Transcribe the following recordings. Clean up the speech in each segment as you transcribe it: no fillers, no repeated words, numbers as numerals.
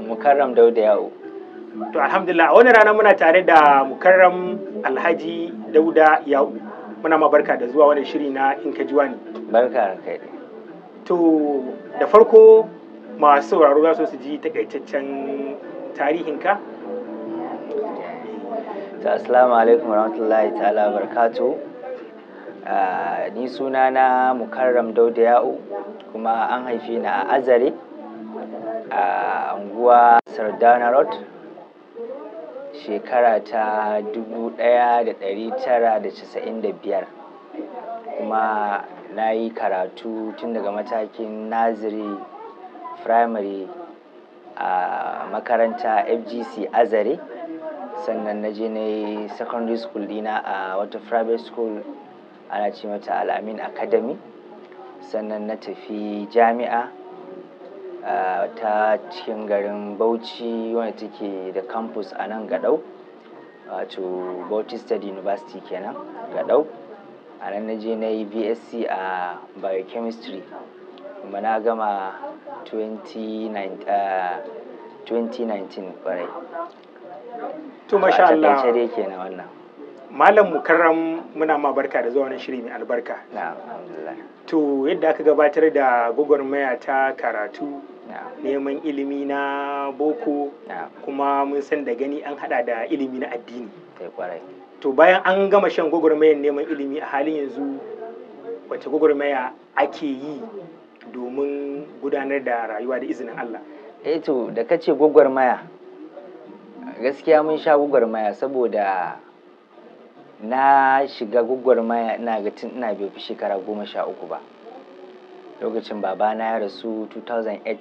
Mukarram Dauda Ya'u. To alhamdulillah, a wannan rana muna tare da Mukarram Alhaji Dauda Ya'u. Muna ma barka da zuwa wannan shiri na In Ka Ji Wane. Barka da kai. To da farko masu sauraro za su ji takaitaccen tarihinka. To assalamu alaikum warahmatullahi ta'ala barakatuh. Ni sunana Mukarram Dauda Ya'u, kuma an haife ni a Azare a anguwa Sardauna Road, shekara ta 1995, kuma na yi karatu tun daga matakin nursery, primary a makaranta FGC Azare. Sannan na je na yi secondary school dina a wata private school ana ce mata Al'amin Academy. Sannan na tafi jami'a ta cikin garin Bauchi wanda take da campus a nan Gadau, wato Bauchi State University kenan, Gadau. A nan na je na yi BSc a biochemistry, kuma na gama 2019 kwarai. To masha A Allah. takaice dai kenan wannan. Malam Mukarram, muna ma barka da zuwa wannan shiri mai albarka. Na, alhamdulillah. To yadda aka gabatar da gwagwarmaya ta karatu, neman ilimi na boko, kuma mun san da gani an hada da ilimi na addini. Kai kwarai. To bayan an gama shan gwagwarmayar neman ilimi, a halin yanzu wace gwagwarmaya ake yi domin gudanar da rayuwa da izinin Allah? Eh to, da kace gwagwarmaya, gaskiya mun sha gwagwarmaya, saboda na shiga gwagwarmaya ina ga tun ina bai fi shekara 13 ba. Lokacin babana ya rasu 2008,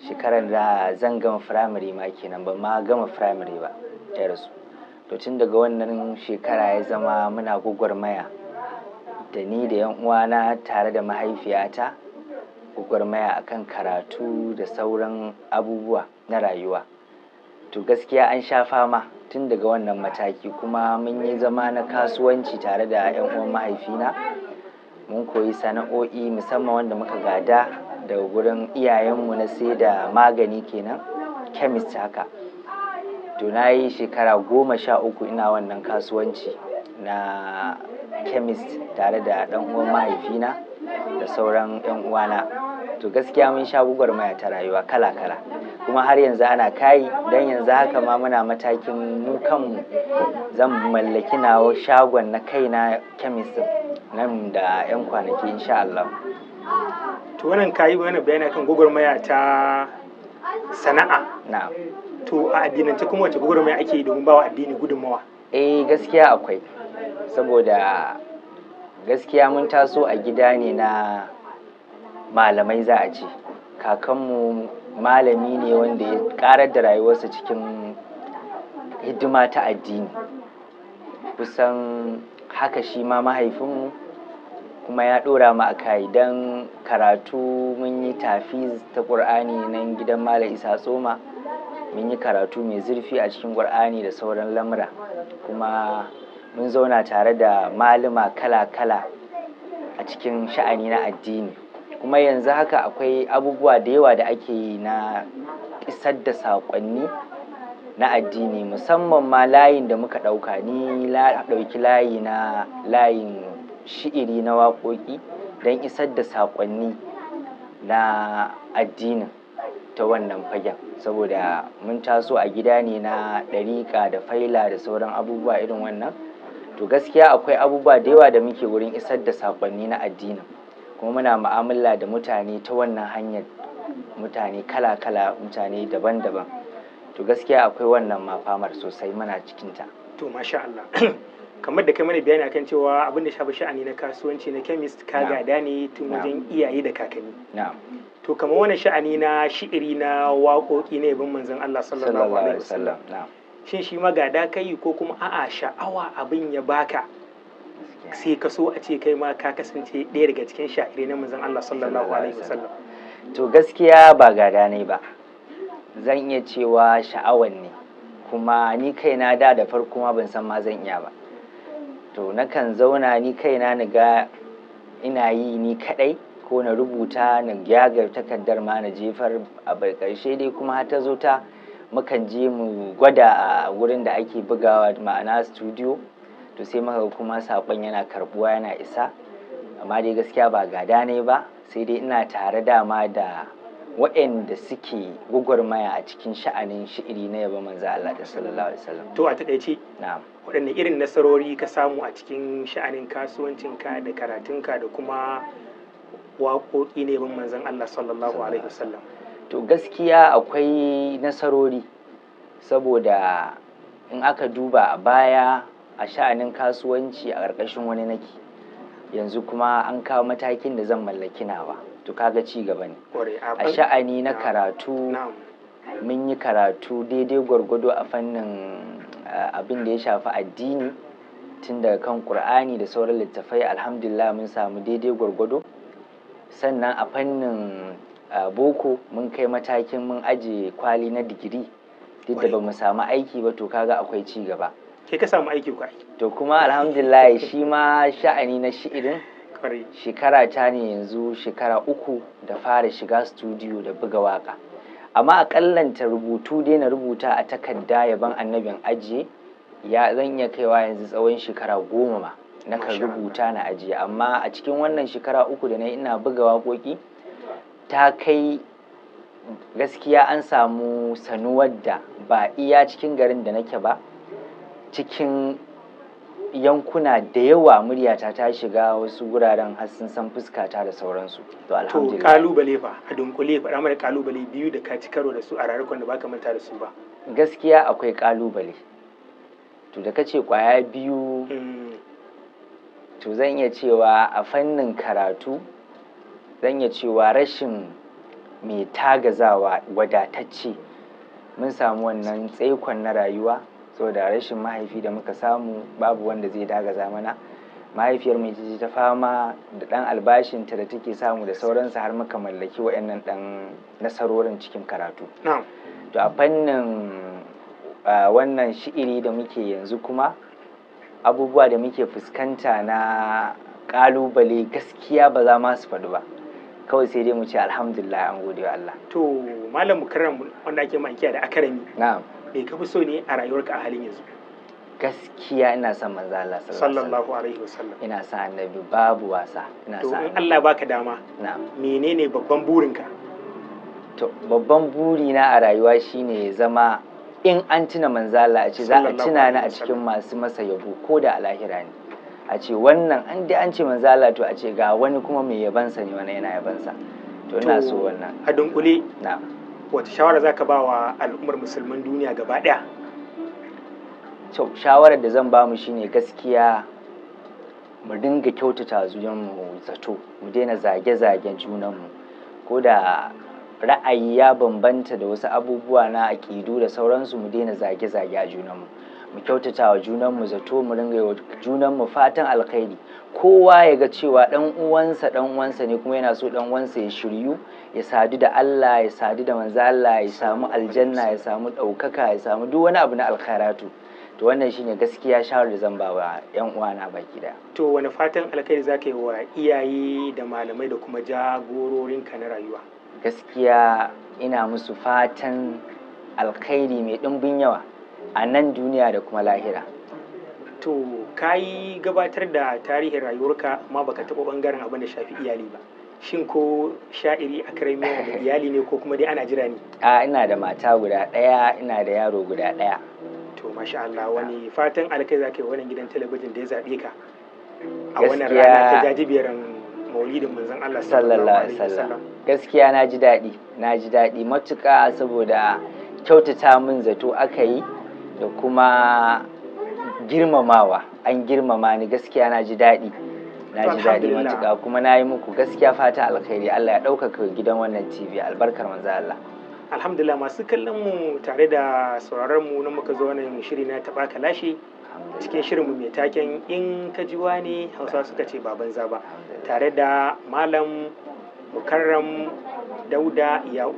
shekarar da zan gama firamare ma kenan, ban ma gama firamare ba ya rasu. To tun daga wannan shekara ya zama muna gwagwarmaya da ni da yan uwana tare da mahaifiyata, gwagwarmaya akan karatu da sauran abubuwa na rayuwa. To gaskiya an sha fama tun daga wannan mataki, kuma mun yi zama na kasuwanci tare da yan uwan mahaifina. Mun koyi sana'o'i, musamman wanda muka gada daga gurin iyayenmu, na sai da magani kenan, chemist haka. To na yi shekara 13 ina wannan kasuwanci na chemist tare da ɗan uwan mahaifina da sauran 'yan uwana. To gaskiya mun sha gwagwarmaya ta rayuwa kala kala, kuma har yanzu ana kayi, don yanzu haka ma muna matakin mu kanmu zan mallaki nawa shagon na kaina, chemist, nan da 'yan kwanaki insha Allah. To wannan kayi wani bayani akan gwagwarmaya ta sana'a. Na'am. To a addinance kuma wace gwagwarmaya ake yi domin bawa addini gudunmawa? Eh, gaskiya akwai, saboda gaskiya mun taso a gida ne na malamai za a ce. Kakanmu malami ne wanda ya karar da rayuwarsa cikin hidima ta addini. Kusan haka shi ma mahaifinmu, kuma ya ɗora mu a kai don karatu. Mun yi tafiz ta Ƙur'ani nan gidan Malam Isa Tsoma. Mun yi karatu mai zurfi a cikin Ƙur'ani da sauran lamura, kuma mun zauna tare da malama kala-kala a cikin sha'ani na addini. Kuma yanzu haka akwai abubuwa da yawa da ake yi na isar da saƙonni na addini, musamman ma layin da muka ɗauka. Ni na ɗauki layi na layin shi'iri na waƙoƙi don isar da saƙonni na addinin ta wannan fagen, saboda mun taso a gida ne na ɗariƙa da faila da sauran abubuwa irin wannan. To gaskiya akwai abubuwa da yawa da muke wurin isar da saƙonni na addinin, kuma muna mu'amala da mutane ta wannan hanyar, mutane kala-kala, mutane daban-daban. To gaskiya akwai wannan mafamar sosai, muna cikinta. To masha Allah. Kamar da kai mana bayani akan cewa abin da shafi sha'ani na kasuwanci na chemist ka gada ne tun wajen iyaye da kakanni. Na'am. To kamar wannan sha'ani na shi'iri na waƙoƙi na yabon manzon Allah sallallahu alaihi wasallam. Na'am. Shin shi ma gada kai ko kuma a'a sha'awa abin ya baka, sai ka so a ce kai ma ka kasance ɗaya daga cikin sha'irai na manzon Allah sallallahu alaihi wasallam? To gaskiya ba gada ne ba. Zan iya cewa sha'awan ne, kuma ni kaina da farko ma ban san ma zan iya ba. To nakan zauna ni kaina na ga ina yi ni kadai Ko na rubuta na gyagar takardar ma na jefar. A ƙarshe dai kuma har ta zo ta mukan je mu gwada a wurin da ake bugawa, ma'ana studio. To sai muka ga kuma saƙon yana karɓuwa, yana isa. Amma dai gaskiya ba gada ne ba, sai dai ina tare dama da waɗanda suke gwagwarmaya a cikin sha'anin shi'iri na yabon manzo Allah da sallallahu alaihi wasallam. To a taƙaice, Na'am. waɗanne irin nasarori ka samu a cikin sha'anin kasuwancinka da karatunka da kuma waƙoƙi ne yabon manzon Allah sallallahu alaihi wasallam? To gaskiya akwai nasarori, saboda in aka duba a baya a sha'anin kasuwanci a ƙarƙashin wani nake, yanzu kuma an kawo matakin da zan mallaki nawa, to kaga ci gaba ne. A sha'ani na karatu, mun yi karatu daidai gwargwado a fannin abin da ya shafi addini, tun daga kan Ƙur'ani da sauran littattafai. Alhamdulillah, mun samu daidai gwargwado. Sannan a fannin boko mun kai matakin mun aje kwali na digiri, duk da ba mu samu aiki ba. To kaga akwai ci gaba. Ke ka samu aiki ku aiki. To kuma alhamdulillah, shi ma sha'ani na shi'irin, shekara ta ne yanzu shekara 3 da fara shiga studio da buga waka. Amma akallanta rubutu dai na rubuta a takarda yaban annabin ajiye, ya zan iya kaiwa yanzu tsawon shekara 10 ma na kan rubuta na ajiye. Amma a cikin wannan shekara 3 da na yi ina buga waƙoƙi, ta kai gaskiya an samu sanuwar da ba iya cikin garin da nake ba, cikin yankuna da yawa muryata ta shiga wasu guraren har sun san fuskata da sauransu. To alhamdulillah. To kalubale fa, a dunkule faɗa mana kalubale biyu da ka ci karo da su a rayuwar da baka manta da su ba. Gaskiya akwai kalubale. To da kace kwaya biyu, to zan iya cewa a fannin karatu zan iya cewa rashin mai tagazawa wadatacce, mun samu wannan tsaikon na rayuwa saboda rashin mahaifi da muka samu, babu wanda zai dagaza mana. Mahaifiyar mu ita ta fama da ɗan albashinta da take samu da sauransu har muka mallaki wa'annan ɗan nasarorin cikin karatu. To a fannin wannan shi'iri da muke yanzu kuma, abubuwa da muke fuskanta na ƙalubale gaskiya ba za ma su faɗu ba, kawai sai dai mu ce alhamdulillah, an gode wa Allah. To Malam Mukarram, wanda ake mankiya da Akarami, na'am, me ka fi so ne a rayuwarka a halin yanzu? Gaskiya ina son manzo Allah sallallahu alaihi wasallam. Ina son annabi, babu wasa, ina son. To in Allah baka dama, na'am, menene babban burinka? To babban burina a rayuwa shine ya zama in an tuna manzo Allah a ce za a tuna ni a cikin masu masa yabo, ko da a lahira ne. A ce wannan an dai an ce manzo Allah, to a ce ga wani kuma mai yabansa ne, wani yana yabansa. To ina so wannan. A dunkule, na'am, wata shawara zaka ba wa al'ummar musulman duniya gaba ɗaya? To shawarar da zan ba mu shine gaskiya mu dinga kyautata junanmu zato, mu daina zage-zagen junanmu, ko da ra'ayi ya bambanta da wasu abubuwa na aƙidu da sauransu, mu daina zage-zage a junanmu, mu kyautata wa junanmu zato, mu ringa yi wa junanmu fatan alkhairi. Kowa ya ga cewa ɗan uwansa ɗan uwansa ne, kuma yana so ɗan uwansa ya shiryu, ya sadu da Allah, ya sadu da manzo Allah, ya samu aljanna, ya samu ɗaukaka, ya samu duk wani abu na alkhairatu. To wannan shine gaskiya shawarar da zan ba wa ƴan uwana baki daya. To wani fatan alkhairi zaka yi wa iyaye da malamai da kuma jagororinka na rayuwa? Gaskiya ina musu fatan alkhairi mai ɗimbin yawa a nan duniya da kuma lahira. To ka yi gabatar da tarihin rayuwarka amma baka taɓa ɓangaren abin da shafi iyali ba. Shin ko sha'iri Akarami yana da iyali ne ko kuma dai ana jira ne? A ina da mata guda ɗaya, ina da yaro guda ɗaya. To masha Allah, wani fatan alkai za ka yi wannan gidan talabijin da ya zaɓe ka a wannan rana ta jajiberin maulidin manzon Allah sallallahu alaihi wasallam? Gaskiya na ji daɗi, na ji daɗi matuƙa saboda kyautata min zato aka yi da kuma girmamawa, an girmama ni. Gaskiya na ji daɗi, na ji daɗi matuƙa, kuma na yi muku gaskiya fatan alkhairi. Allah ya ɗaukaka gidan wannan TV, albarkar manzo Allah. Alhamdulillah, masu kallon mu tare da sauraron mu, nan muka zo wannan shiri na taɓa kalashi cikin shirin mu mai taken in ka ji wani Hausa suka ce ba banza ba, tare da Malam Mukarram Dauda Yau,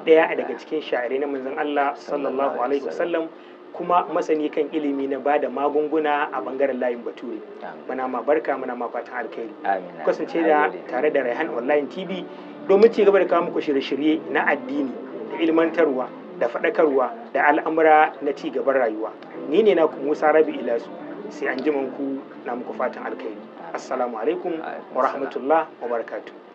ɗaya daga cikin sha'irai na manzon Allah sallallahu alaihi wasallam. Kuma masani kan ilimi na ba da magunguna a bangaren layin bature. Muna ma barka, muna ma fatan alkhairi. Amin. Kasance da tare da Raihan Online TV domin ci gaba da kawo muku shirye-shirye na addini da ilmantarwa da faɗakarwa da al'amura na ci gaban rayuwa. Ni ne naku Musa Rabi Ilasu, sai an ku na muku fatan alkhairi. Assalamu alaikum wa rahmatullah wa barakatuh.